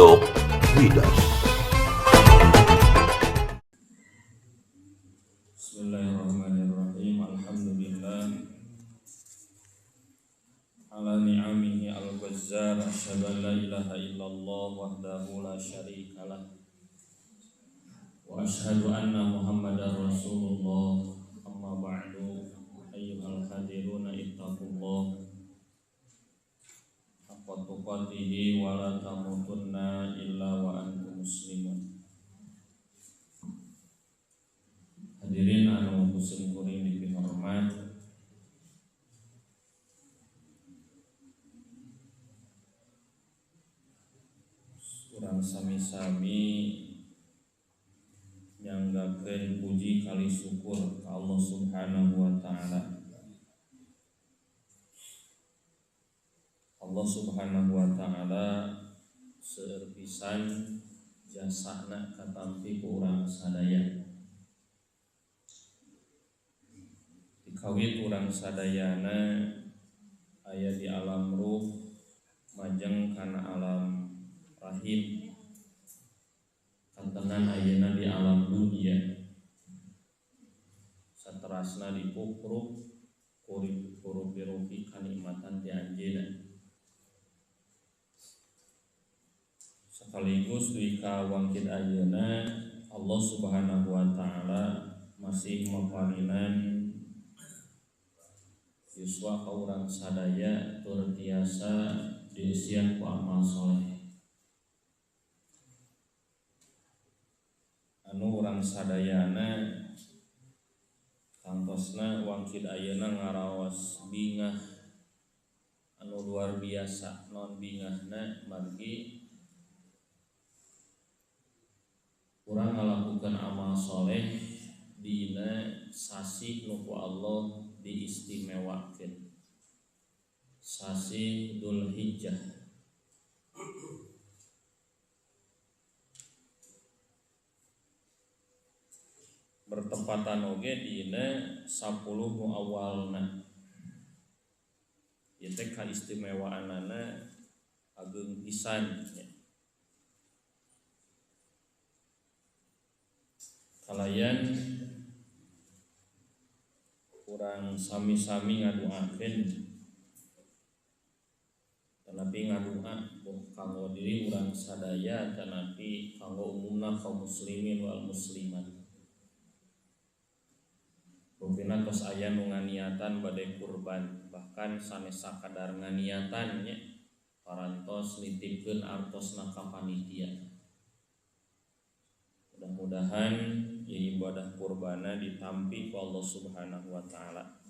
Pondok Widas. Bismillahirrahmanirrahim. Alhamdulillah ala ni'amihi al-ghazzar. Asyhadu an la ilaha illallah wahdahu la syarikalah wa asyhadu anna Muhammadar Rasulullah. Amma ba'du. Ayyuhal hadiruna ittaqullah haqqa tuqatihi wa la tamutunna illa wa antum muslimun. Hadirin anu kusim kuring dipihormat, urang sami-sami nyanggakeun puji kali syukur ka Allah Subhanahu wa taala. Allah Subhanahu wa taala seueur pisan jasana katampi ku urang sadaya. Dikawit urang sadayana aya di alam ruh majeng kana alam rahim, kantenan ayeuna di alam dunia, saterasna dipukruk kurupi-rupi kanikmatan ti anjeunna. Sekaligus dugi ka wangkid ayeuna Allah Subhanahu wa taala masih maparinan yuswa ka urang sadaya tur tiasa diisian ku amal soleh. Anu urang sadayana tangtosna wangkid ayeuna ngaraos bingah anu luar biasa. Non bingahna margi urang ngalakukeun amal soleh dina sasi nu ku Allah diistimewakeun, sasi Dzulhijjah. Bertepatan oge dina 10 nu awalna. Ieu teh kaistimewaanana ageung pisan nya. Kalayan urang sami-sami ngaduakeun, tanapi ngadua boh kanggo diri urang sadaya tanapi kanggo umumna kaum muslimin wal muslimat. Rupina tos aya nu nganiatan bade kurban, bahkan sanes sakadar nganiatan nya parantos nitipkeun artosna ka panitia. Mudah-mudahan ieu ibadah kurbana ditampi ku Allah Subhanahu wa taala.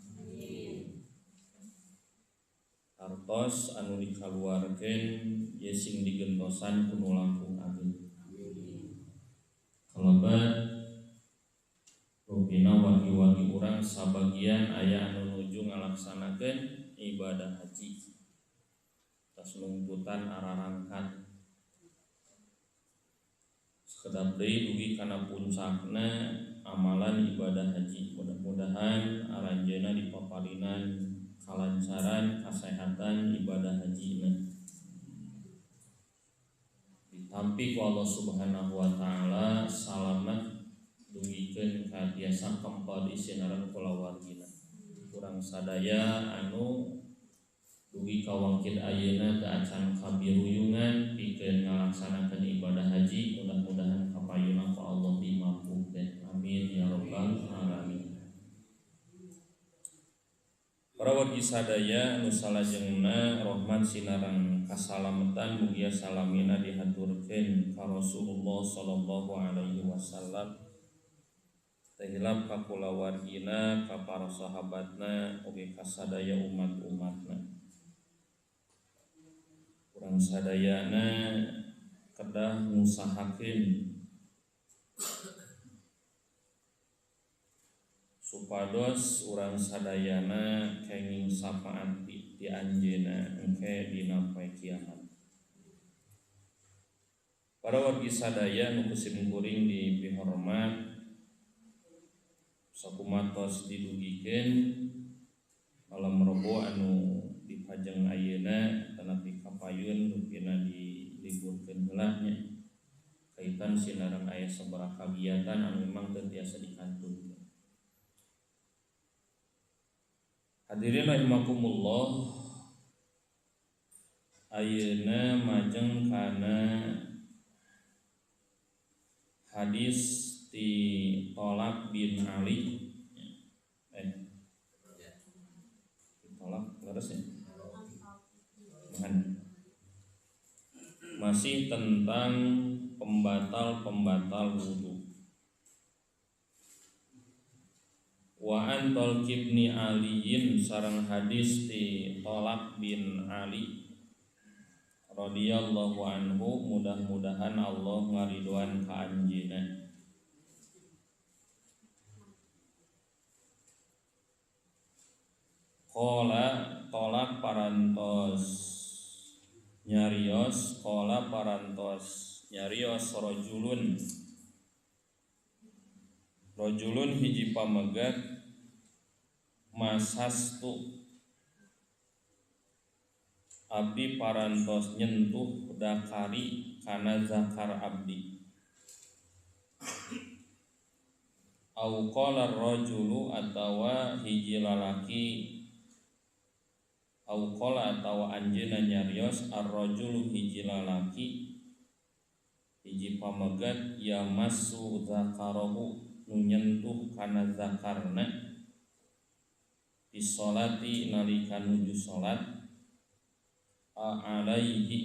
Artos anu dikaluarkeun ye sing digentosan ku nu langkung ageung. Kalebat rupina wargi-wargi urang sabagian aya anu nuju ngalaksanakeun ibadah haji. Tas nungtutan ararangkat. Sekedap deui dugi kana puncakna amalan ibadah haji. Mudah-mudahan aranjeunna dipaparinan kalancaran kasehatan ibadah hajina. Ditampi ku Allah Subhanahu wa taala salamet dugikeun ka tiasa kempal di sinaran kulawargina. Urang sadaya anu dugi ka wangkid ayeuna teu acan kabiruyungan pikeun ngalaksanakeun ibadah haji, mudah-mudahan kapayuna ku Allah dimampukeun. Amin ya rabbal alamin. Para wargi sadaya nu salajengna rahmat sinareng kasalametan mugia salamina dihaturkeun ka Rasulullah sallallahu alaihi wasallam. Teu hilap ka kulawargina, ka para sahabatna, oge ka sadaya umat-umatna. Urang sadayana kedah ngusahakeun supados urang sadayana kenging syafaat ti anjeunna engke dina poe kiamat. Para wargi sadaya nu kusim kuring dipihormat, sakumatos didugikeun malam Rebo anu dipajeng ayeuna tanapi kapayun rupina di diliburkeun heula nya kaitan sinareng aya sabaraha kagiatan anu memang teu tiasa dikantunkeun. Hadirin rahimakumullah, ayeuna majeng kana hadis ti Tolak bin Ali. Tolak leres ya? Masih tentang pembatal-pembatal wudu. Wa an Tolq ibni Aliyin sareng hadis ti Tolak bin Ali radhiyallahu anhu, mudah-mudahan Allah ngaridoan ka anjeunna. Qala Tolak parantos nyarios, qala parantos nyarios rajulun, rajulun hiji pamegat masastu abdi parantos nyentuh dakari kana zakar abdi. Au qala rajulu atawa hiji lalaki, au qala atawa anjeunna nyarios ar-rajulu hiji lalaki hiji pamegat ya masu zakarahu nu nyentuh kana zakarna di sholati nalika nuju salat alaihi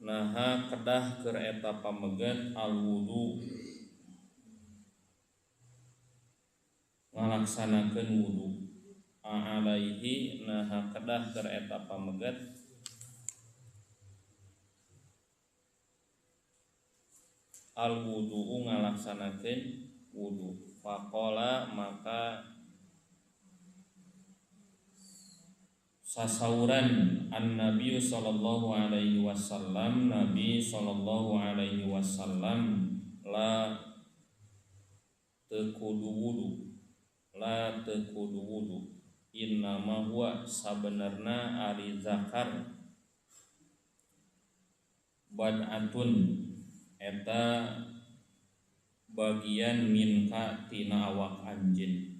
naha kedah keur eta pamegat al wudu ngalaksanakeun wudu. Alaihi naha kedah keur eta pamegat al wudu ngalaksanakeun wudu. Faqala maka sasauran an-nabi sallallahu alaihi wasallam, nabi sallallahu alaihi wasallam la teu kudu wudu, la teu kudu wudu, innama huwa sabenerna ari zakar bad'atun eta bagian minka tina awak anjeun.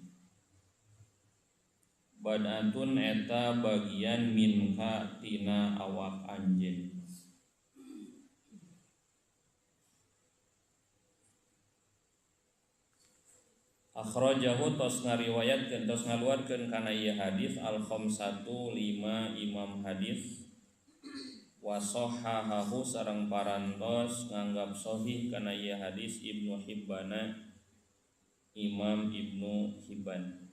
Bad'atun eta bagian minka tina awak anjeun. Akhrajahu tos ngariwayatkeun tos ngaluarkeun kana ieu hadis al khamsatu lima imam hadis wa sahahahu sareng parantos nganggap sahih kana ieu hadis Ibnu Hibbana, Imam Ibnu Hibban.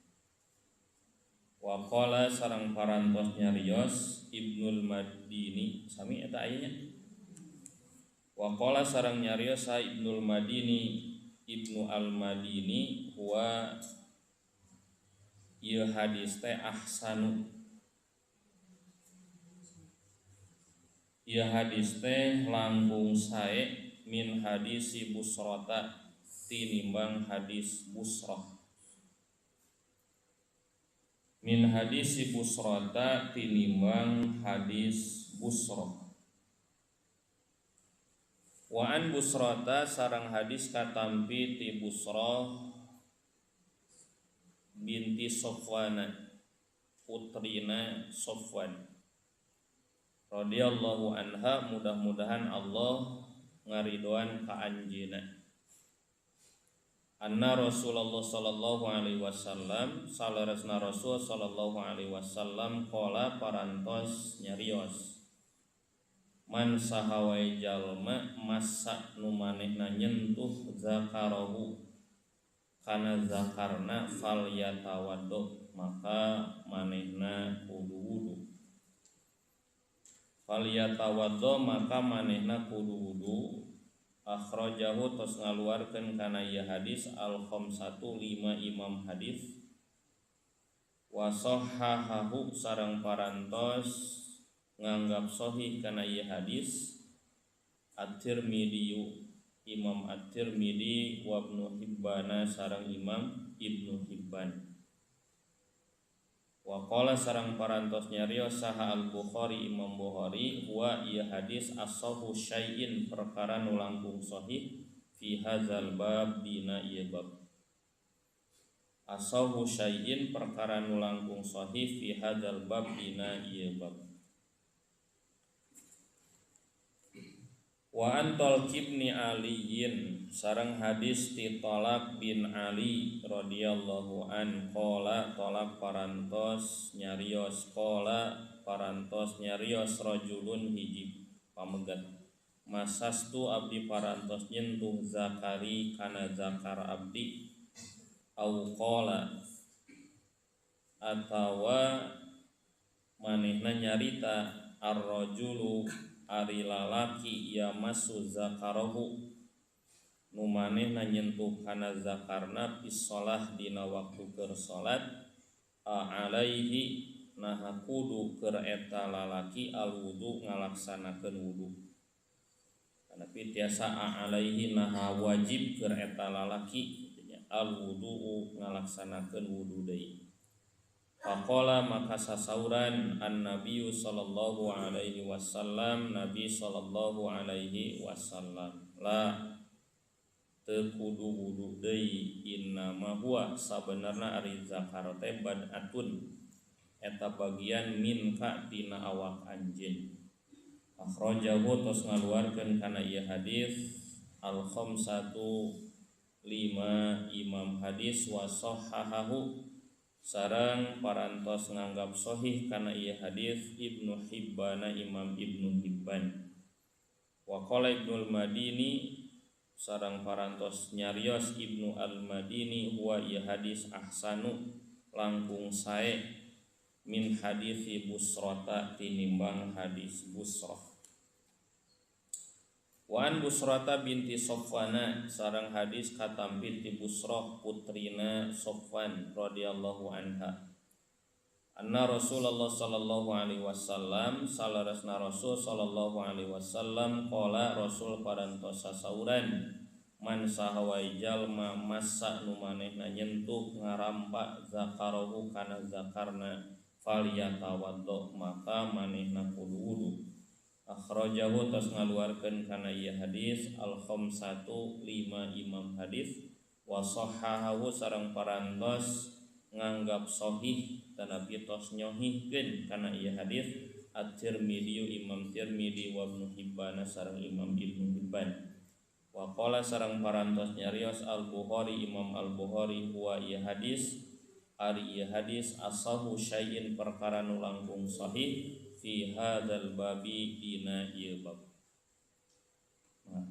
Wa qala sareng parantos nyarios Ibnul Madini, sami eta aya nya. Wa qala sareng nyarios Ibnul Madini, Ibnu Al-Madini huwa ieu hadis teh ahsanu, ieu hadis teh langkung sae min hadisi Busrata tinimbang hadis Busrah, min hadisi Busrata tinimbang hadis Busrah. Wa an Busrata sareng hadis katampi ti Busrah binti Sofwana putrina Sofwan radhiyallahu anha, mudah-mudahan Allah ngaridoan ka anjeunna. Anna Rasulullah sallallahu alaihi wasallam saleresna Rasul sallallahu alaihi wasallam qala parantos nyarios man sahawae jalma masa nu manehna nyentuh zakarahu kana zakarna fal yatawaddo maka manehna kudu wudu, fal yatawaddo maka manehna kudu wudu. Akhrajahu tos ngaluarkeun kana ieu hadis al khamsatu lima imam hadis wa sahahahu sareng parantos nganggap sahih kana ieu hadis At-Tirmidzi, Imam At-Tirmidzi wa Ibnu Hibbana sareng Imam Ibnu Hibban. Wa qala sareng parantos nyarios saha Al-Bukhari Imam Bukhari huwa ieu hadis as-sahu syai'in perkara nu langkung sahih fi hadzal bab dina ieu bab. As-sahu syai'in perkara nu langkung sahih fi hadzal bab dina ieu bab. Wa an Talq ibn Aliyin sareng hadis ti Talaq bin Ali radhiyallahu an qala Talaq parantos nyarios qala parantos nyarios rajulun hiji pamegat masastu abdi parantos nyentuh zakari kana zakar abdi au qala atawa manehna nyarita ar-rajulu ari lalaki yamasu zakarahu nu manehna nyentuh kana zakarna fis shalah dina waktu keur salat alaihi naha kudu keur eta lalaki al wudu ngalaksanakeun wudu. Tapi tiasa alaihi naha wajib keur eta lalaki al wudu ngalaksanakeun wudu deui. Faqala maka sasauran an-nabiyyu sallallahu alaihi wasallam nabi sallallahu alaihi wasallam la teu kudu wudu deui innama huwa sabenerna ari zakar teh bad'atun eta bagian minka tina awak anjeun. Akhrajahu tos ngaluarkeun kana ieu hadis al-khamsatu lima imam hadis wa sahahahu sareng parantos nganggap sahih kana ieu hadis Ibnu Hibban Imam Ibnu Hibban. Wa qala Ibnul Madini sareng parantos nyarios Ibnu Al-Madini huwa ieu hadis ahsanu langkung sae min hadisi Busrata tinimbang hadis Busrah. Wa an Busrata binti Sofwana sareng hadis katampi ti Busrah putrina Sofwan radhiyallahu anha. Anna Rasulullah sallallahu alaihi wasallam salarasna Rasul sallallahu alaihi wasallam qala Rasul parantos sasauran man saha wae jalma massa nu manehna nyentuh ngarampa zakarahu kana zakarna falyatawaddo maka manehna kudu wudu. Akhrajahu tos ngaluarkeun kana ieu hadis al-khamsatu lima imam hadis wa sahahahu sareng parantos nganggap sahih tanapi tos nyohihkeun kana ieu hadis At-Tirmidzi Imam Tirmidzi wa Ibnu Hibban sareng Imam Ibnu Hibban. Wa qala sareng parantos nyarios Al-Bukhari Imam Al-Bukhari huwa ieu hadis ari ieu hadis asahu syai'in perkara nu langkung sahih fi hadzal babi dina ieu bab. Nah.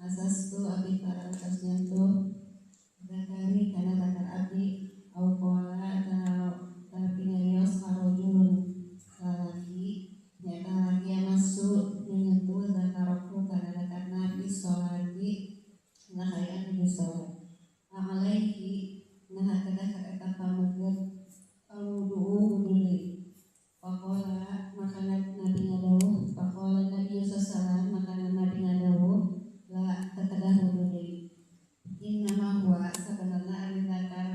Masastu abdi parantos nyentuh zakari kana zakar abdi au qala tapi nyarios arrajulun lalaki nyata laki masu nyentuh zakaraku kana zakarna fi sholati nahayaan nuju sholat alaihi nah kedah ka eta pameget alwudu wudu deui. Faqala maka Nabi ngadawuh faqala Nabi sallallahu maka Nabi ngadawuh la tekedah wudu deui. Innama huwa sabenerna ari zakar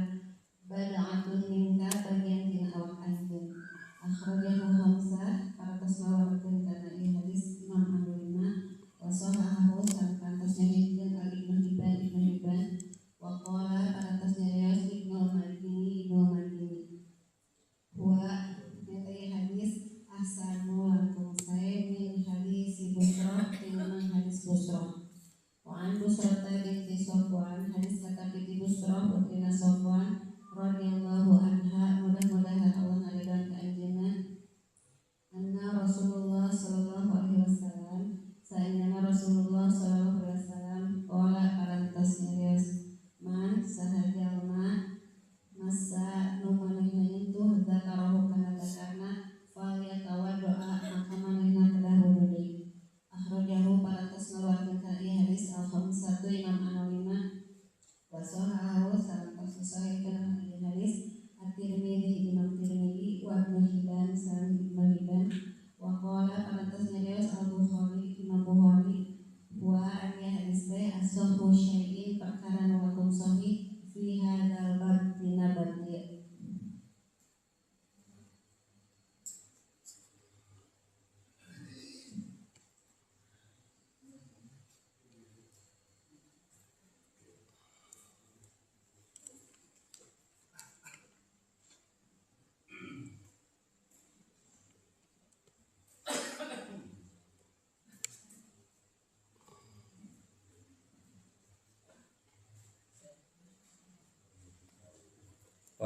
bad'atun minka bagian tina awak anjeun. Akhrajahu Hamzah parantos ngaluarkeun kana ieu hadis Imam Al-Lima wa sahahahu sareng parantos nyahihkeun al Ibnu Hibban Ibnu Hibban wa qala parantos nyarios Ibnu Madini Ibnu Madini huwa nyata ieu hadis ahsanu langkung sae min hadis Busrah tinimbang hadis Busrah. Wa an Busrata binti Sofwan hadis kata binti Busrah putrina Sofwan radhiyallahu anha mudah-mudahan Allah ngaridhoan ka anjeunna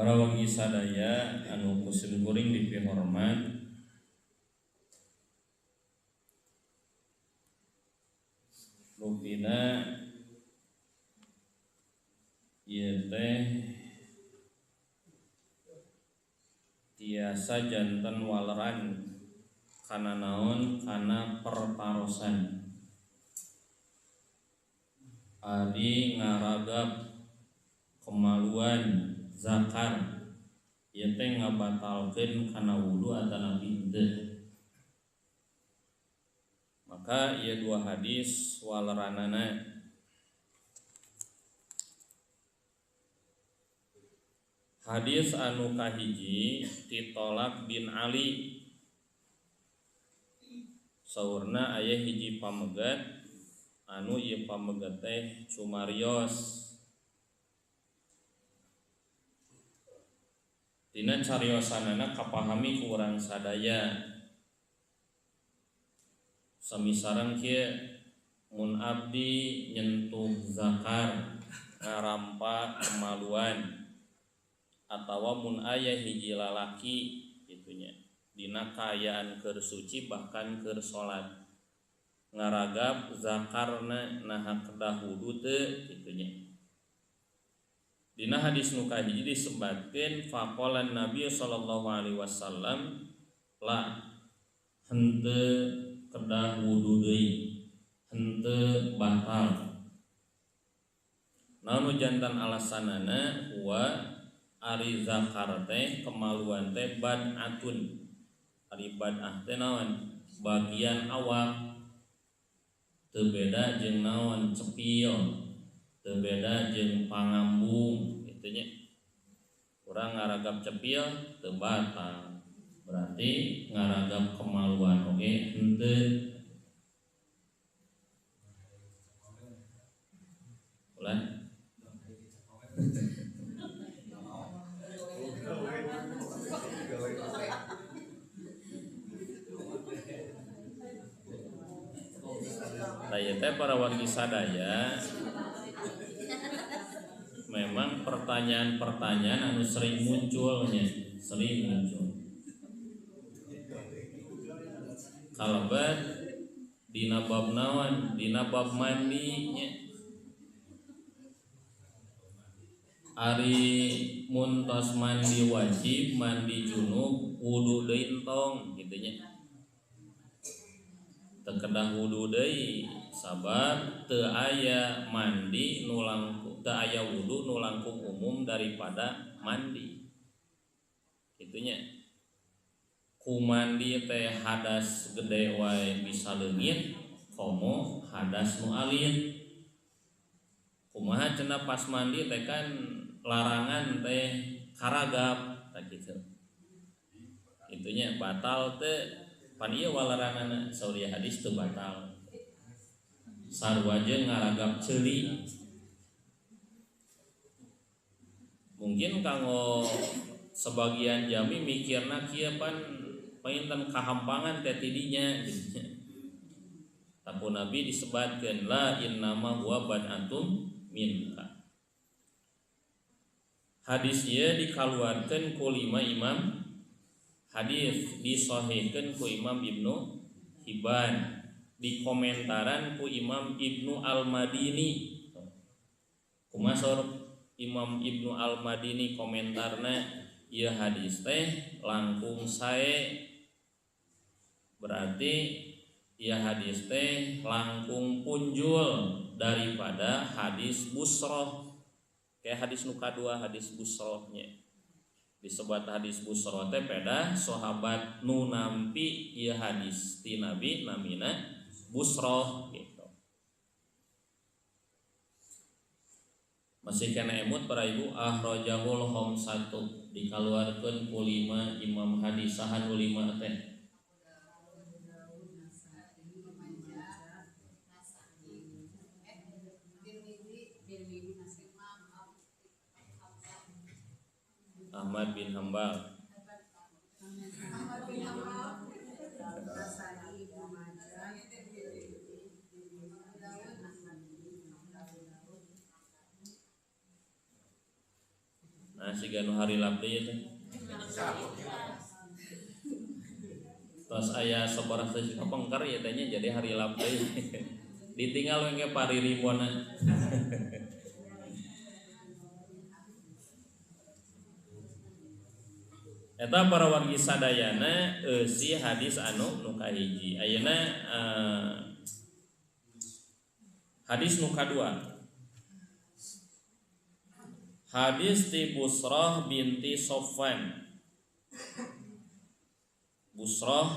Para wargi sadaya anu kusim kuring dipihormat, rupina ieu teh tiasa janten waleran kana naon kana pertarosan. Ari ngaragap kemaluan zakar ieu teh ngabatalkeun kana wudu atanapi henteu. Maka ieu dua hadis waleranana. Hadis anu kahiji ti Tolak bin Ali, saurna aya hiji pamegat anu ieu pamegat teh cumarios. Dina cariosanana kapahami ku urang sadaya. Sami sareng kieu, mun abdi nyentuh zakar ngarampa kemaluan atawa mun aya hiji lalaki gitunya dina kaayaan keur suci bahkan keur salat ngaragap zakarna naha kedah wudu teu gitunya. Dina hadis nu kahiji disebatkeun faqalan Nabi sallallahu alaihi wasallam la henteu kedah wudu deui, henteu batal. Naon nu jantan alasanana huwa ari zakar teh kemaluan teh bad'atun. Ari bad'ah teh naon? Bagian awak. Teu beda jeung naon cepil, teu beda jeung pangambung kitu nya. Urang ngaragap cepil teu batal, berarti ngaragap kemaluan oge henteu. Ulah. Nah, ieu teh para wargi sadaya memang pertanyaan-pertanyaan anu sering munculnya, sering muncul. Kalebet dina bab naon, dina bab mandi nya. Ari mun tos mandi wajib, mandi junub, wudu deui entong kitu nya. Teu kedah wudu deui sabab teu aya mandi nu langkung, teu aya wudu nu langkung umum daripada mandi. Kitunya. Ku mandi teh hadas gede wae bisa leungit, komo hadas nu alit. Kumaha cenah pas mandi teh kan larangan teh karagap tah kitu. Itunya batal teh pan ieu waleranana saur ieu hadis teu batal. Sarua jeung ngaragap ceuli. Mungkin kanggo sebagian jami mikirna kieu pan panginten kahampangan teh tidinya gitu. Tapi Nabi disebatkeun la innama huwa bad'atum minka. Hadis ieu dikaluarkeun ku 5 imam hadis, disahihkeun ku Imam Ibnu Hibban, dikomentaran ku Imam Ibnu Al-Madini. Kumaha saur Imam Ibnu Al-Madini komentarna ieu hadis teh langkung sae, berarti ieu hadis teh langkung punjul daripada hadis Busroh. Kayak hadis nu kadua hadis Busrohnya. Disebat hadis Busroh teh pedah sahabat nu nampi ieu hadis ti Nabi namina Busroh gitu. Masih kena emut para ibu ahrajahul khamsatu dikaluarkeun ku 5 imam hadis. Saha nu 5 teh? Ahmad bin Hambal. Ahmad bin Hambal. Nah, si siga nu hari lap deui teh. Tos aya sabaraha teh kapengker ieu teh nya jadi hari lap deui. Ditinggal we ge pariribona. Eta para wargi sadayana eusi hadis anu nu kahiji. Ayeuna hadis nu kadua. Hadis ti Busrah binti Sofwan. Busrah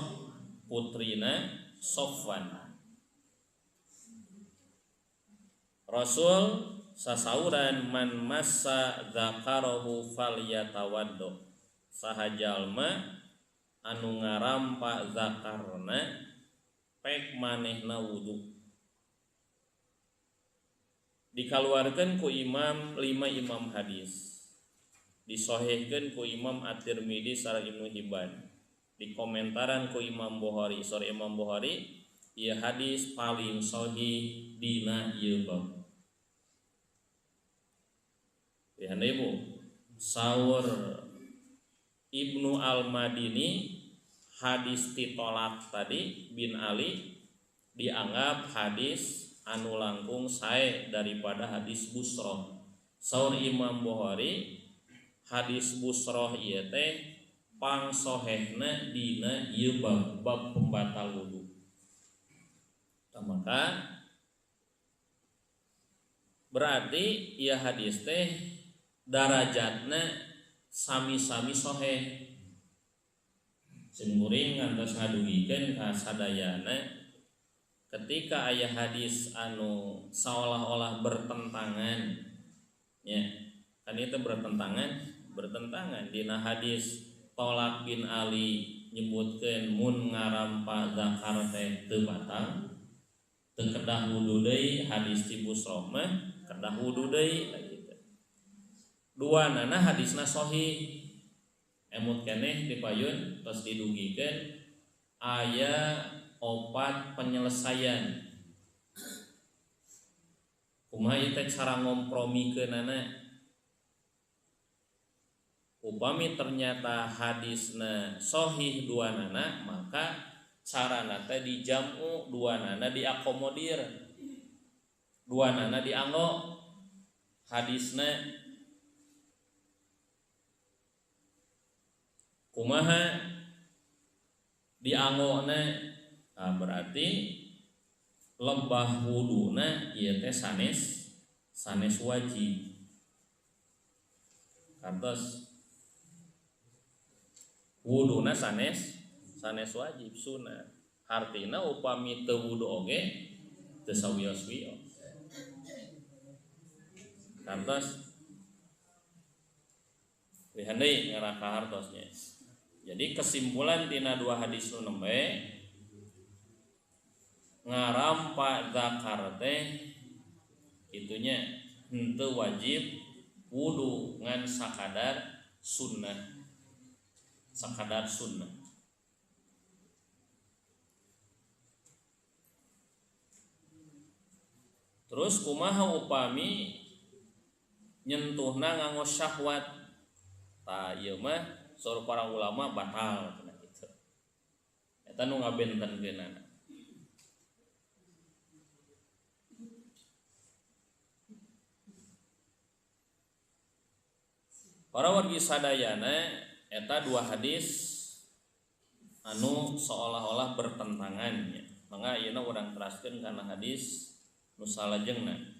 putrina Sofwan. Rasul sasauran man massa dzakarahu falyatawaddo. Saha jalma anu ngarampa zakarna pek manehna wudu. Dikaluarkeun ku imam lima imam hadis. Disohehkeun ku Imam At-Tirmidzi sareng Ibnu Hibban. Dikomentaran ku Imam Bukhari, sore Imam Bukhari ieu hadis paling sahih dina ieu bab. Ya Ibu, saur Ibnu Al-Madini hadis titolak tadi bin Ali dianggap hadis anu langkung sae daripada hadis Busroh. Saur Imam Bukhari hadis Busroh ieu teh pangsohehna dina ieu bab, bab pembatal wudu. Maka berarti ieu hadis teh darajatna sami-sami soheh. Simkuring ngantos ngadugikeun ka sadayana ketika aya hadis anu seolah-olah bertentangan ya, kan itu bertentangan dina hadis Tolak bin Ali nyebutkeun mun ngarampa zakar teh teu batal teu kedah wudu deui, hadis ti Busroh mah kedah wudu deui gitu. Dua nana hadisna sahih. Emut keneh di payun tos didugikeun aya opat penyelesaian. Kumaha ieu teh cara ngompromikeunana? Upami ternyata hadisna sahih dua nana, maka carana teh dijamu, dua nana diakomodir, dua nana dianggo hadisna. Kumaha dianggona? Nah, berarti lebah wuduna ieu teh sanes wajib. Kantos wuduna sanes wajib sunah. Artina upami teu wudu oge teu sawios-wios. Kantos lihat deui ngaraka hartosnya. Jadi kesimpulan tina dua hadis nu nembe ngarampa zakar teh itunya henteu wajib wudu ngan sakadar sunnah. Sakadar sunnah. Terus kumaha upami nyentuhna nganggo syahwat? Tah ieu mah saur para ulama batal cenah kitu. Eta nu ngabentenkeunana. Para wargi sadayana eta dua hadis anu seolah-olah bertentangan nya. Mangga ayeuna urang teraskeun kana hadis nu salajengna.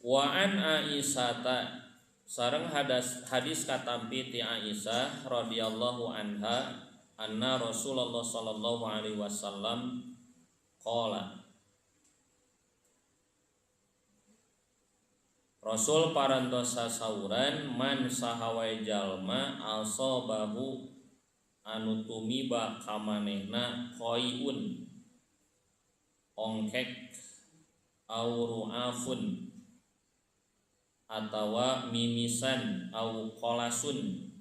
Wa an Aisyata sareng hadis katampi ti Aisyah radhiyallahu anha anna Rasulullah sallallahu alaihi wasallam qala Rasul parantos sasauran man sahawae jalma asabahu anu tumiba kamanehna qaiun ongkek au ru'afun atawa mimisan au qolasun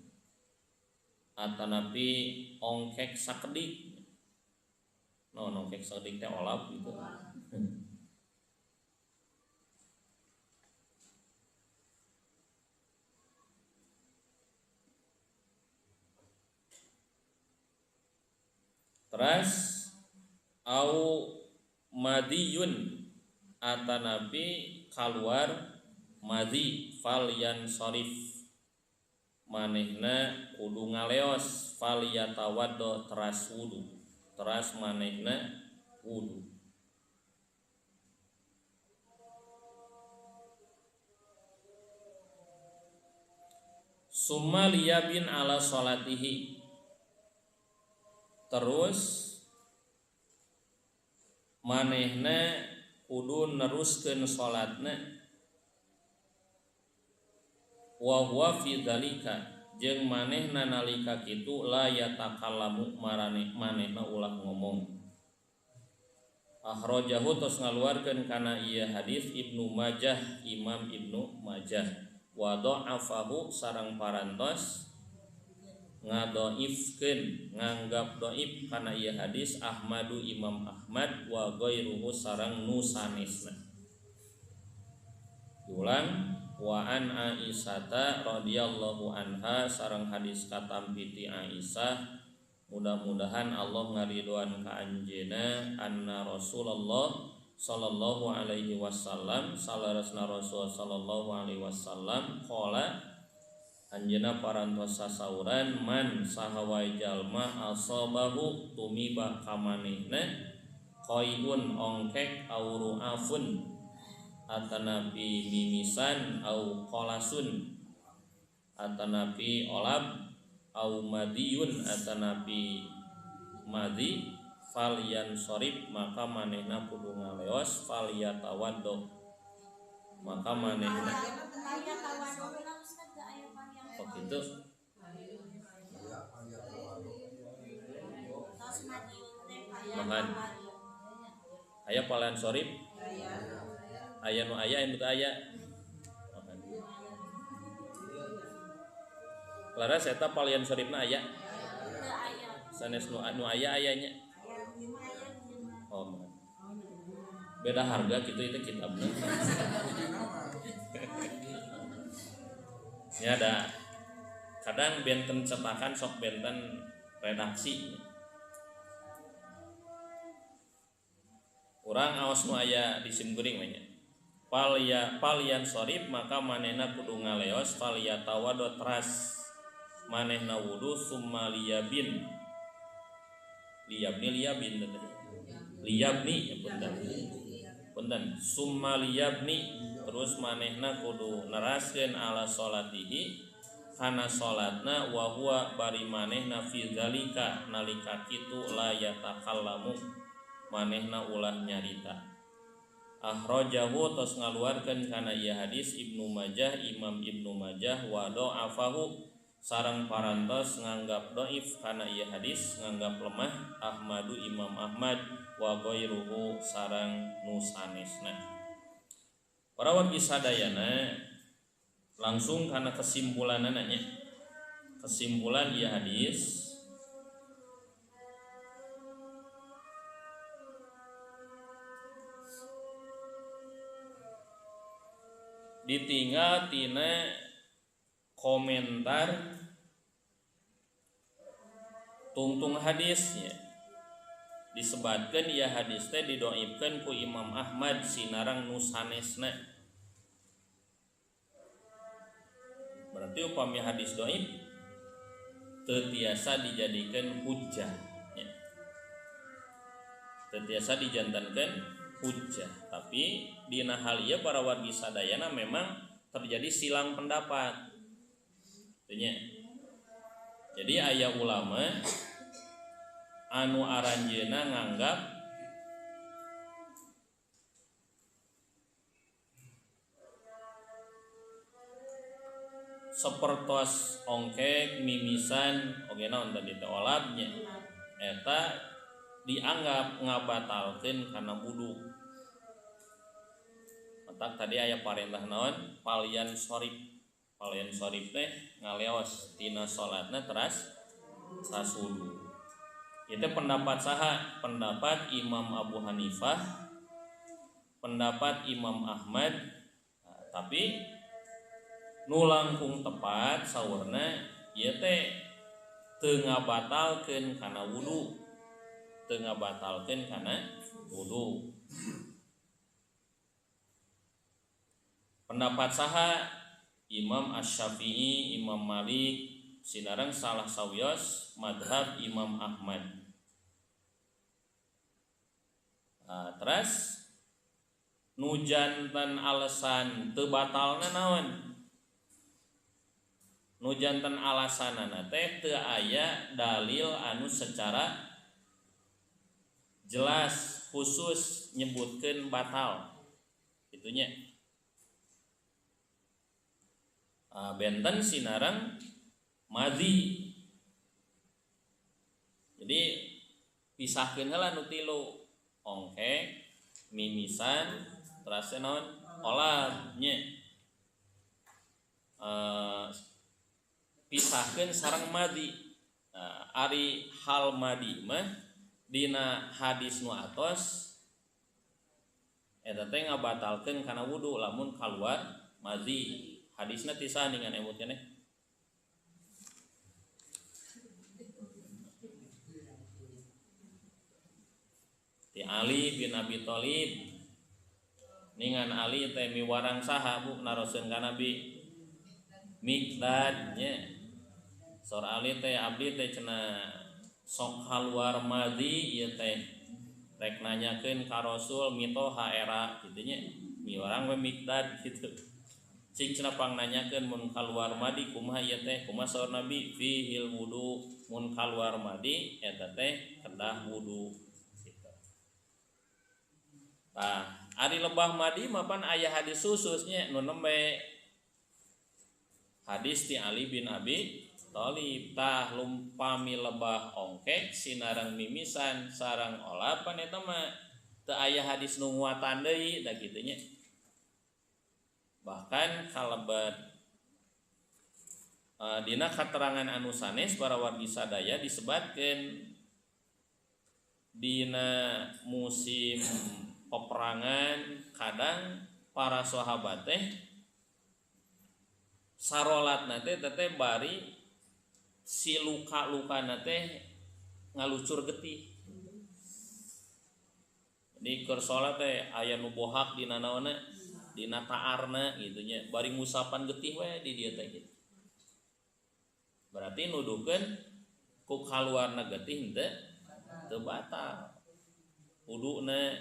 atanapi ongkek sakedik Naon ongkek saeutik teh olap gitu. Teras au madiyun atanabi kaluar madhi fal yan sorif manehna kudu ngaleos fal yatawaddo teras wudu teras manehna wudu. Summa liyabin ala sholatihi terus manehna kudu neruskeun salatna wa huwa fi dzalika jeung manehna nalika kitu la yatakallamu marane manehna ulah ngomong. Akhrajahu tos ngaluarkeun kana ieu hadis Ibnu Majah Imam Ibnu Majah wa dha'afahu sareng parantos ngadoifkeun nganggap doif kana ieu hadis Ahmadu Imam Ahmad wa ghairuhu sareng nu sanesna. Diulang wa an Aisyata radhiyallahu anha sareng hadis katampi ti Aisyah mudah-mudahan Allah ngaridoan ka anjeunna anna Rasulullah sallallahu alaihi wasallam salarasna Rasul sallallahu alaihi wasallam qala anjeunna parantos sasauran man saha wae jalma asabahu tumiba kamanehna qaiun ongkek au ru'afun atanapi mimisan au qolasun atanapi olab au madiyun atanapi madi fal yansorib maka manehna kudu ngaleos fal yatawaddo maka manehna oh gitu. Makan aya palian sorib aya nu aya anu teu aya. Laras eta palian soribna aya sanes nu aya ayanya. Oh, beda harga gitu itu kitabna. Ya ada kadang benten cetakan sok benten redaksi. Urang aos nu aya di simkuring we nya. Palian sorib maka manehna kudu ngaleos fal yatawaddo teras manehna wudu summa liyabin liyabni liyabin liyabni ya punten punten summa liyabni terus manehna kudu neraskeun ala sholatihi kana salatna wa huwa bari manehna fi zalika nalika kitu la yatakallamu manehna ulah nyarita. Akhrajahu tos ngaluarkeun kana ieu hadis Ibnu Majah Imam Ibnu Majah wa dha'afahu sareng parantos nganggap dhaif kana ieu hadis nganggap lemah Ahmadu Imam Ahmad wa ghairuhu sareng nu sanesna. Para wargi sadayana langsung kana kesimpulanana nya. Kesimpulan ieu hadis ditinggal tina komentar tungtung hadisnya disebutkan ya hadis teh didoibkeun ku Imam Ahmad sinarang nu sanesna. Berarti upami hadis doib teu tiasa dijadikeun hujjah nya. Teu tiasa dijantankeun hujjah. Tapi dina hal ieu para wargi sadayana memang terjadi silang pendapat. Nya. Jadi aya ulama anu aranjeuna nganggap sapertos ongkek mimisan oge naon tadi teh olabnya eta dianggap ngabatalkeun kana wudu. Matak tadi aya parentah naon palian sorib. Palian sorib teh ngaleos tina salatna teras wudu. Itu pendapat saha? Pendapat Imam Abu Hanifah, pendapat Imam Ahmad. Nah, tapi nu langkung tepat saurna ieu teh teu ngabatalkeun kana wudu, teu ngabatalkeun kana wudu. Pendapat saha? Imam Asy-Syafi'i, Imam Malik, sinareng salah sawios madhab Imam Ahmad. Nah, terus nu janten alasan teu batalna naon? Nu janten alasanana teh teu aya dalil anu secara jelas khusus nyebutkeun batal. Itunya. Benten sinareng madhi. Jadi pisahkeun heula nu tilu, ongkek, mimisan, terus naon? Olab nya. Pisahkeun sareng madhi. Nah, ari hal madhi mah dina hadis nu atos eta teh ngabatalkeun kana wudu lamun kaluar madhi. Hadisna ti saha ningan emut keneh? Ti Ali bin Abi Thalib. Ningan Ali teh miwarang saha bu naroseun ka Nabi? Miqdad nya. Saur Ali teh abdi teh cenah sok kaluar madhi ieu teh rek nanyakeun ka Rasul mitoha era kitu nya. Miwarang we Miqdad kitu. Cing cenah pang nanyakeun mun kaluar madi kumaha ieu teh? Kumaha saur Nabi? Fihil wudu, mun kaluar madi eta teh kedah wudu gitu. Tah, ari lebah madi mah pan aya hadis khususnya nu nembe hadis ti Ali bin Abi Thalib. Tah lumpami lebah ongkek sinareng mimisan sareng olapan eta mah teu aya hadis nu nguatan deui da kitu nya. Bahkan kalebet dina katerangan anu sanes para wargi sadaya disebatkeun dina musim peperangan kadang para sahabat teh sarolatna teh teh bari si luka-lukana teh ngalucur getih. Jadi keur salat teh aya nu bohak dina naonna? Dina taarna gitu nya, bari ngusapan getih we di dieu teh gitu. Berarti nuduhkeun ku kaluarna getih henteu teu batal wuduna.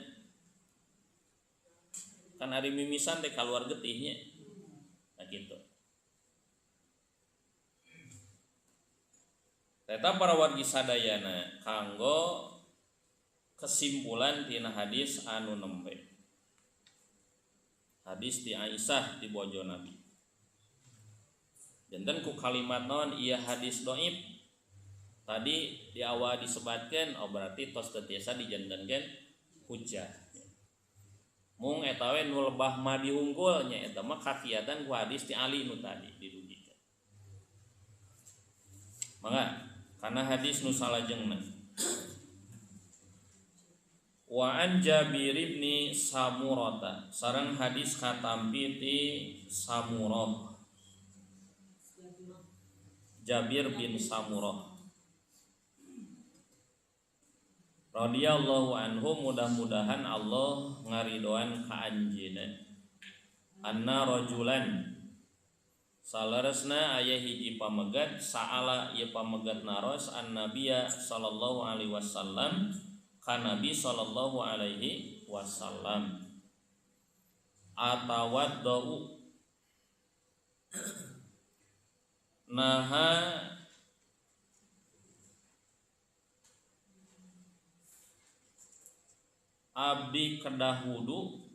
Kan ari mimisan teh kaluar getihnya. Nah gitu. Eta para wargi sadayana kanggo kesimpulan tina hadis anu nembe. Hadis ti Aisyah ti bojo Nabi. Janten ku kalimat naon ieu hadis dhaif tadi di awal disebatkeun, oh berarti tos teu tiasa dijantenkeun hujah. Mung eta we nu lebah madi unggul nya eta mah kakiatan ku hadis ti Ali nu tadi didugikeun. Mangga kana hadis nu salajengna. Wa an Jabir bin Samurah sareng hadis katampi ti Samurah. Jabir bin Samurah radhiyallahu anhu, mudah-mudahan Allah ngaridoan ka anjeunna. Anna rajulan saleresna aya hiji pamegat saala ieu pamegat naros an nabiyya sallallahu alaihi wasallam ka Nabi sallallahu alaihi wasallam atawaddau naha abdi kedah wudu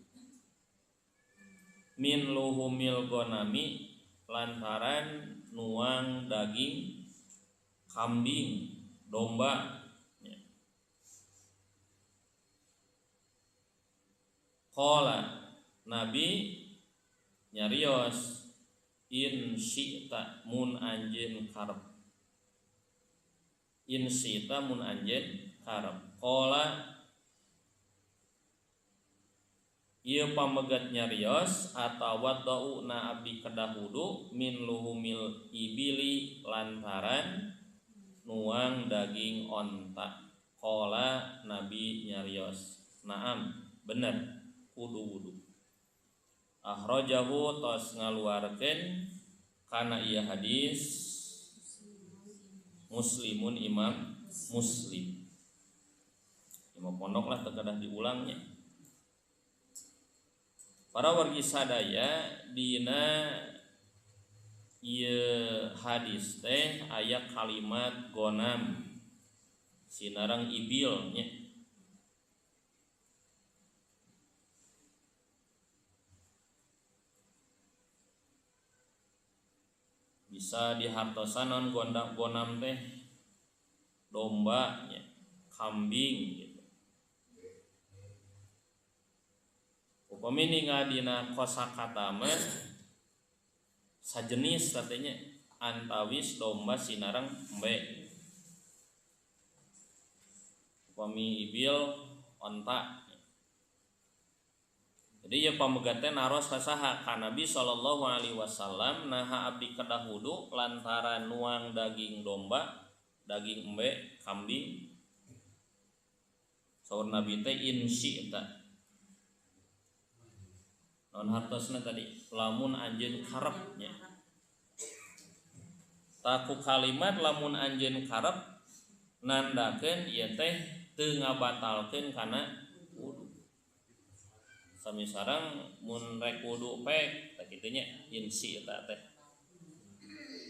min luhumil gonami lantaran nuang daging kambing domba. Qala Nabi nyarios in syi'ta mun anjeun karep. Insita mun anjeun karep. Qala ieu pamegat nyarios atawaddau na abdi kedah wudu min luhumil ibili lantaran nuang daging onta. Qala Nabi nyarios naam bener kudu wudu. Akhrajahu tos ngaluarkeun kana ieu hadis Muslimun Imam Muslim. Imam pondok lah terkadang diulangnya. Para wargi sadaya dina ieu hadis teh aya kalimat gonam sinarang ibil nya. Bisa dihartosan non gonam teh domba nya, kambing gitu. Upami ningal dina kosakata mah sajenis katanya antawis domba sinarang embe. Upami ibil onta. Jadi ya pamegat teh naros ka saha? Ka Nabi sallallahu alaihi wasallam naha abdi kedah wudu lantaran nuang daging domba, daging embe, kambing. Saur Nabi teh in syi'ta. Non hartosna tadi lamun anjeun karep nya. Taku kalimat lamun anjeun karep nandakeun ieu teh teu ngabatalkeun kana wudu. Sami sareng mun rek wudu pek tah kitu nya insi eta teh.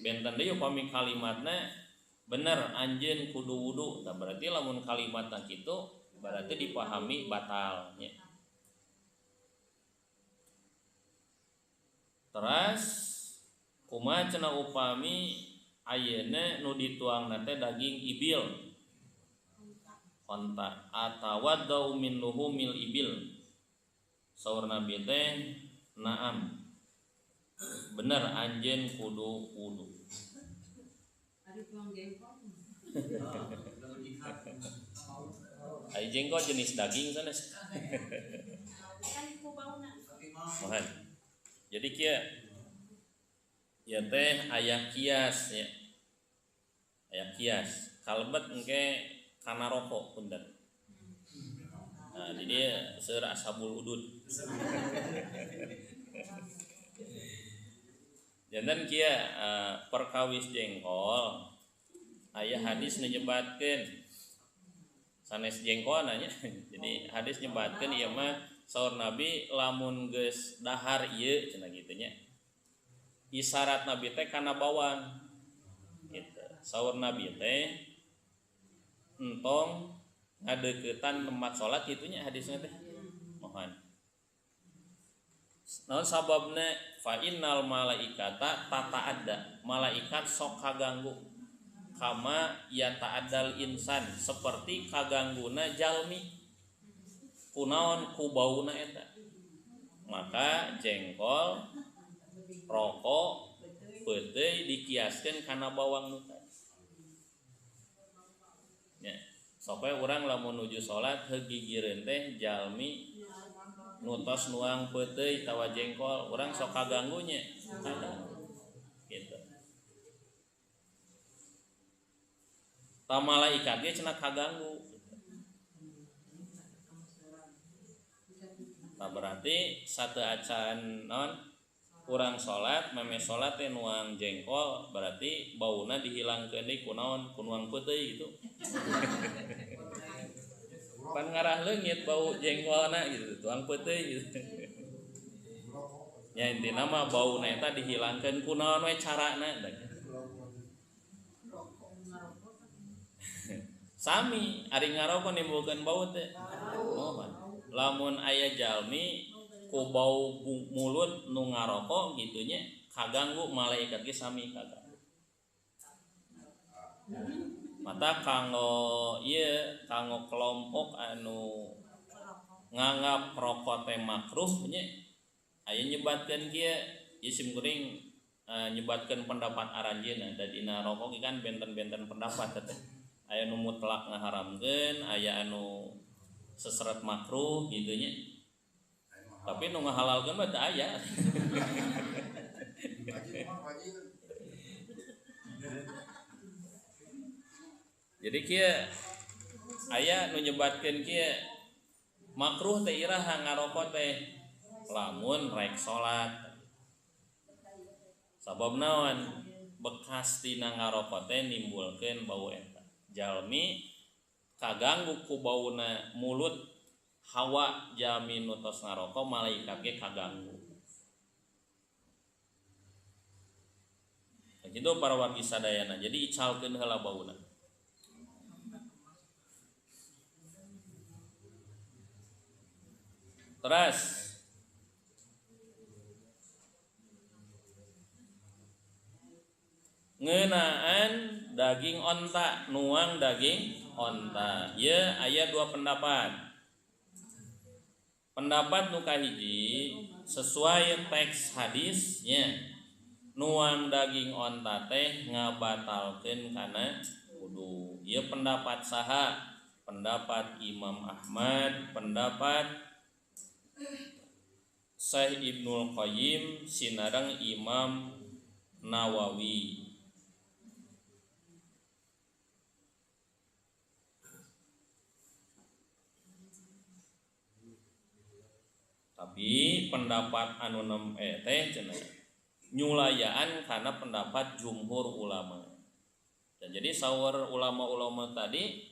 Benten deui upami kalimatna bener anjeun kudu wudu tah berarti lamun kalimatna kitu berarti dipahami batal nya. Teras kumaha cenah upami ayeuna nu dituangna teh daging ibil onta atawa dau min luhumil ibil. Saur Nabi teh naam bener anjeun kudu wudu. Ari tuang jengkol. Ari jengkol jenis daging sanes. Kan ku bauna. Mohon. Jadi kieu ieu teh aya kias nya. Aya kias kalebet engke kana rokok punten. Nah, jadi seur ashabul hudud. Janten kieu perkawis jengkol aya hadis nyebatkeun sanes jengkol nanya. Jadi hadis nyebatkeun ieu mah saur Nabi lamun geus dahar ieu cenah kitu nya. Isyarat Nabi teh kana bawang. Gitu. Saur Nabi teh entong ngadeukeutan tempat salat kitunya hadisnya teh. Mohon. Naon sababna fa innal malaikata tata'adda. Malaikat sok kaganggu kama yata'addal insan seperti kagangguna jalmi. Kunaon ku bauna eta. Maka jengkol, rokok, peuteuy dikiaskeun kana bawang nu tadi. Nya. Sampai urang lamun nuju salat heuh gigireun teh jalmi nu tos nuang peuteuy tawa jengkol, urang sok kaganggu nya. Kaganggu. Gitu. Ta malaikat ge cenah kaganggu. Tah berarti satu acan non urang salat meme salat teh nuang jengkol berarti bauna dihilangkeun deui ku naon ku nuang peuteuy gitu. Pan ngarah leungit bau jengkolna gitu tuang peuteuy gitu. Ya intina mah bauna eta dihilangkeun ku naon we carana. Sami ari ngaroko nimbulkeun bau teh. Mohon. Lamun aya jalmi ku bau mulut nu ngaroko gitunya kaganggu malaikat ge sami kaganggu. Mata kanggo ieu kanggo kelompok anu nganggap rokok teh makruh nya aya nyebatkeun kieu ieu sim kuring nyebatkeun pendapat aranjeunna da dina rokok ge kan benten-benten pendapat teh. Aya nu mutlak ngaharamkeun, aya anu seseret makruh gitu nya. Tapi nu ngahalalkeun mah teu aya. Jadi kieu aya nu nyebatkeun kieu makruh teh iraha ngarokok teh lamun rek salat. Sabab naon? Bekas tina ngarokok teh nimbulkeun bau eta. Jalmi kaganggu ku bauna mulut hawa jalmi nu tos ngarokok malaikat ge kaganggu. Kitu para wargi sadayana. Jadi icalkeun heula bauna. Terus ngeunaan daging onta, nuang daging onta. Ya, aya dua pendapat. Pendapat nu kahiji sesuai teks hadisnya, nuang daging onta teh ngabatalkeun kana wudu. Ieu pendapat saha? Pendapat Imam Ahmad, pendapat Syekh Ibnul Qayyim sinareng Imam Nawawi. Tapi pendapat anu nem teh cenah nyulayaan karena pendapat jumhur ulama. Dan jadi saur ulama-ulama tadi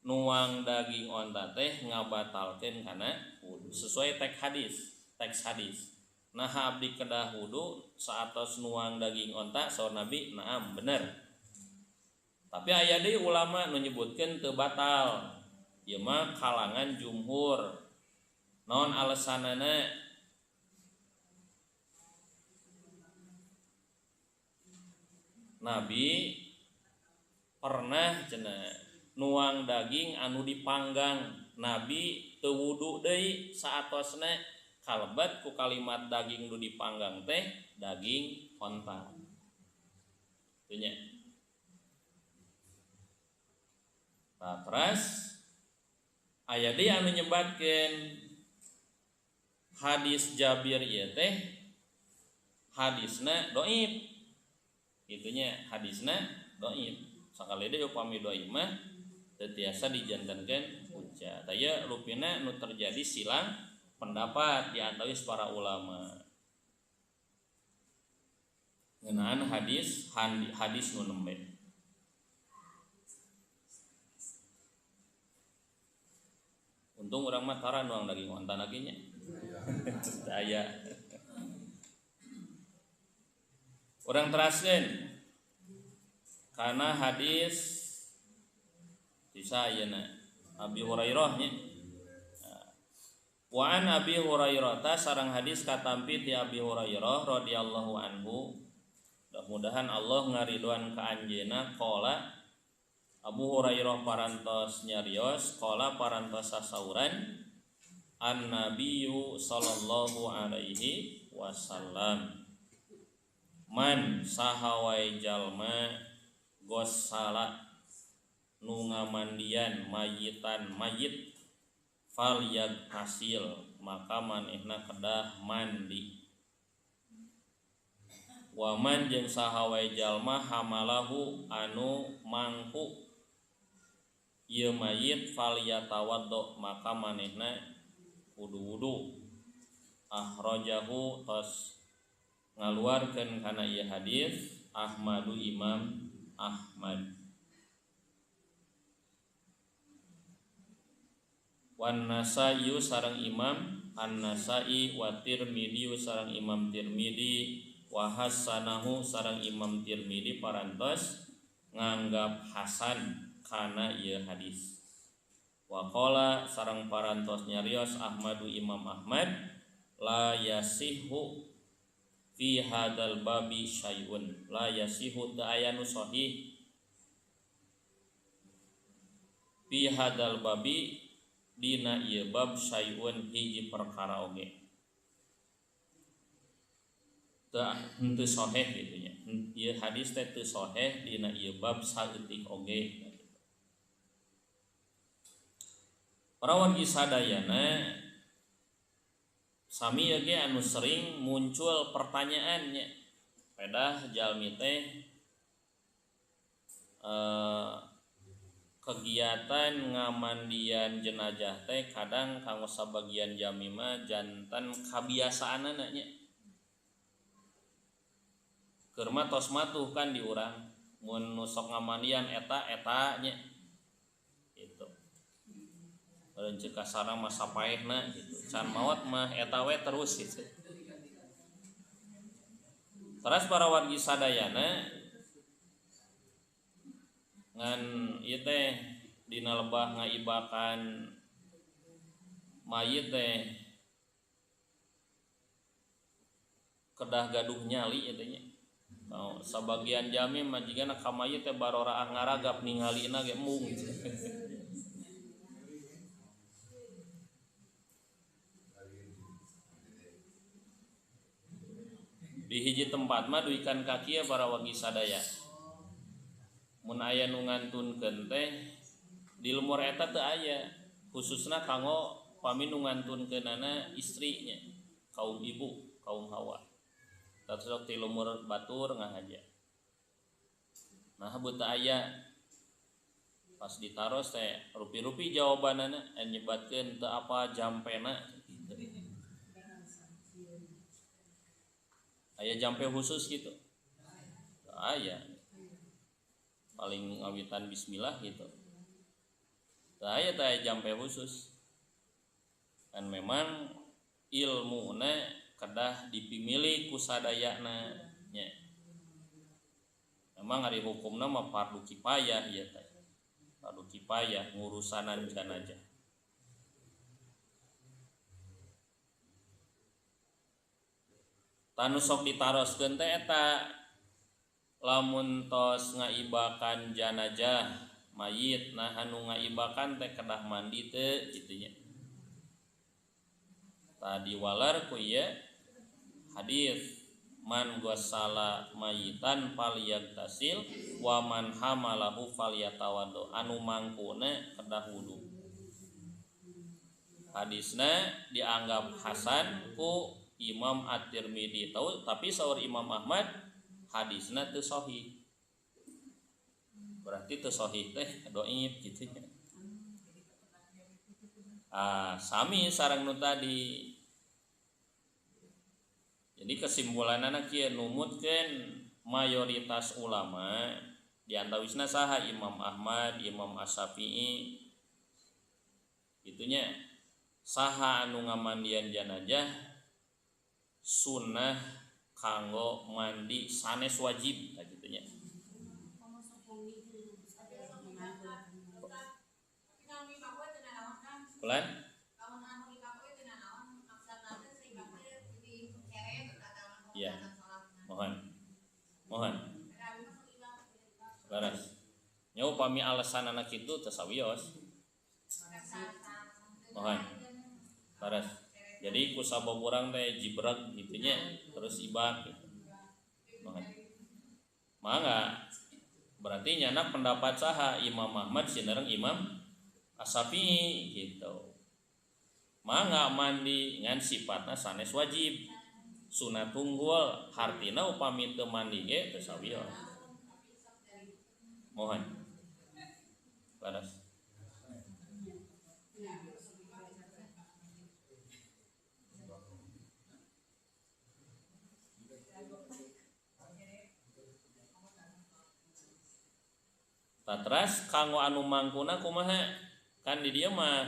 nuang daging onta teh ngabatalkeun kana wudu sesuai teks hadis, teks hadis. Nah abdi kedah wudu saatos nuang daging onta saur Nabi, naam bener. Tapi aya deui ulama nu nyebutkeun teu batal. Ieu mah kalangan jumhur. Naon alasanana? Nabi pernah cenah nuang daging anu dipanggang. Nabi teu wudu deui saatosna kalebet ku kalimat daging nu dipanggang teh daging onta. Teu nya. Tah teras aya deui anu nyebatkeun hadis Jabir ieu teh hadisna dhaif. Itunya hadisna dhaif. Sakali deui upami dhaif mah teu tiasa dijantenkeun hujjah. Tah ieu rupina nu terjadi silang pendapat di antawis para ulama. Ngeunaan hadis hadis nu nembe. Untung urang mah tara nuang daging onta lagi nya. Aya. Urang teraskeun karena hadis sisa ayeuna Abi Hurairah nya. Wa an Abi Hurairah ta sareng hadis katampi ti Abi Hurairah radhiyallahu anhu. Mudah-mudahan Allah ngaridoan ka anjeunna qala Abu Hurairah parantos nyarios qala parantos sasauran an-nabiyyu sallallahu alaihi wasallam man sahawai jalma gossala nu ngamandian mayitan mayit fal yagtasil maka manehna kedah mandi waman jeung sahawai jalma hamalahu anu mangku ieu mayit fal yatawaddo maka manehna kudu wudu ahrajahu tos ngaluarkeun kana ieu hadis Ahmadu Imam Ahmad. Wan Nasa'i sareng Imam An-Nasa'i wa Tirmidzi sareng Imam Tirmidzi wa hasanahu sareng Imam Tirmidzi parantos nganggap hasan kana ieu hadis. Wa qala sareng parantos nyarios Ahmadu Imam Ahmad la yasihu fi hadzal babi syai'un la yasihu ta aya nu sahih fi hadzal babi dina ieu bab syai'un hiji perkara oge teu henteu sahih kitu nya ieu hadis teh teu sahih dina ieu bab saeutik oge. Para wargi sadayana sami ge anu sering muncul pertanyaannya pedah jalmi teh kegiatan ngamandian jenazah teh kadang kanggo sabagian jalmi mah jantan kabiasaanana nya. Keur mah tos matuh kan di urang mun nu sok ngamandian eta eta nya gitu. Rencek kasarna mah sapaehna gitu. Can maot mah eta we terus gitu. Teras para wargi sadayana ngan ieu teh dina lebah ngaibakan mayit teh kedah gaduh nyali eta nya. Oh, sabagian jami mah jigana ka mayit teh baroraah ngaragap ningalina ge embung gitu. Di hiji tempat mah duikan kaki ya para wargi sadaya. Mun aya nu ngantunkeun teh di lemur eta teu aya, khususna kanggo pami nu ngantunkeunana istrinya, kaum ibu, kaum hawa. Sok ti lemur batur ngahaja. Nah beut aya pas ditaros teh rupi-rupi jawabanana nyebatkeun teu apa jampena gitu. Aya jampe khusus gitu. Teu aya. Paling ngawitan bismillah gitu. Teu aya teh jampe khusus. Dan memang ilmuna kedah dipimilih ku sadayana nya. Memang ari hukumna mah fardu kifayah ieu teh. Fardu kifayah ngurusanan jenazah. Tanu sok ditaroskeun teh eta lamun tos ngaibakan jenazah mayit nah anu ngaibakan teh kedah mandi teu kitu nya. Tadi walar ku ieu hadis man ghassala mayitan falyagtasil wa man hamalahu falyatawaddo, anu mangkuna kedah wudu. Hadisna dianggap hasan ku Imam At-Tirmidzi tahu, tapi saur Imam Ahmad hadisna teu sahih. Berarti teu sahih teh dhaif kitu nya. Ah, sami sareng nu tadi. Jadi kesimpulanana kieu numutkeun mayoritas ulama di antawisna saha Imam Ahmad, Imam Asy-Syafi'i itunya saha anu ngamandian jenazah sunnah kanggo mandi sanes wajib tah kitu nya. Kulan? Ya, mohon, mohon. Laras. Nya upami alasan anak itu tesawios. Mohon. Laras. Jadi ku sabab urang teh jibrag gitunya terus ibak gitu. Mohon. Mangga. Berarti nyana pendapat saha Imam Ahmad sinareng Imam Asy-Syafi'i gitu. Mangga mandi ngan sifatna sanes wajib. Sunat tunggul hartina upami teu mandi ge teu sawios. Mohon. Laras. Tatras kanggo anu mangkuna kumaha? Kan di dieu mah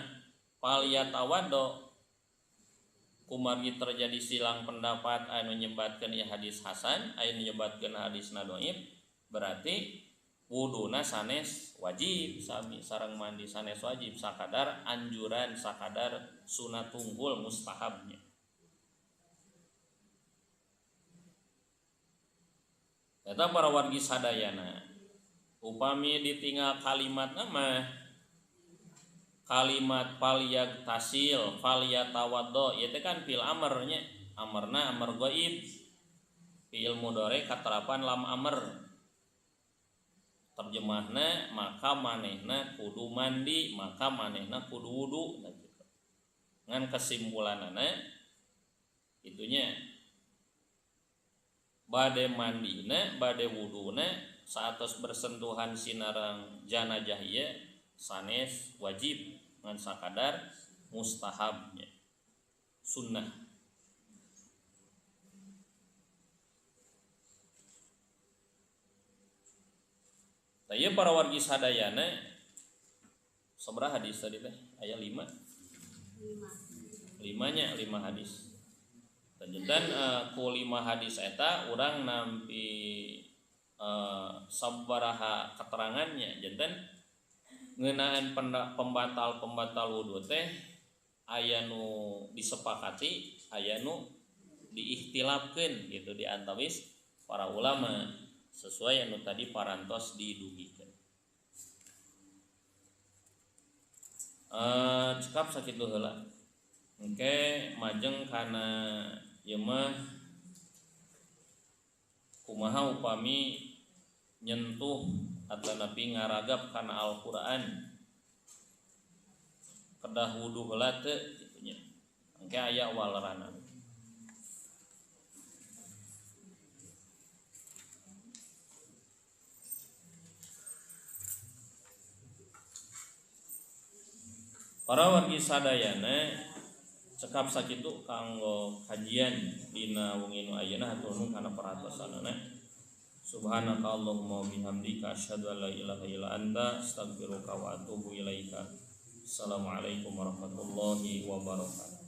falyatawaddo kumargi terjadi silang pendapat anu nyebatkeun ieu hadis hasan, anu nyebatkeun hadisna dhaif, berarti wuduna sanes wajib sami sareng mandi sanes wajib sakadar anjuran sakadar sunat tunggul mustahabnya. Eta para wargi sadayana upami ditinggal kalimat nama kalimat falyagtasil falyatawaddo ieu teh kan fil amrnya, amrna amr ghaib, fiil mudhari katerapan lam amr. Terjemahna maka manehna kudu mandi, maka manehna kudu wudu nah gitu. Ngan kesimpulanana itunya bade mandina, bade wuduna saatos bersentuhan sinareng janajah ieu sanes wajib ngan sakadar mustahabnya sunnah. Tah ieu para wargi sadayana sabaraha hadis tadi teh? Aya 5. 5-nya 5 hadis. Dan ku 5 hadis eta urang nampi sabaraha keterangannya janten ngeunaan pembatal-pembatal wudu teh aya nu disepakati, aya nu diikhtilafkeun gitu di antawis para ulama sesuai anu tadi parantos didugikeun. Cekap sakitu heula. Engke majeng kana ieu mah kumaha upami nyentuh atanapi ngaragap kana Al-Qur'an kedah wudu heula teu kitu nya. Engke aya walerana. Para wargi sadayana cekap sakitu kanggo kajian dina wengi nu ayeuna hatur nuhun kana perhatosanana. Subhanaka Allahumma wa bihamdika asyhadu an la ilaha illa anta astaghfiruka wa atubu ilaika. Assalamualaikum warahmatullahi wabarakatuh.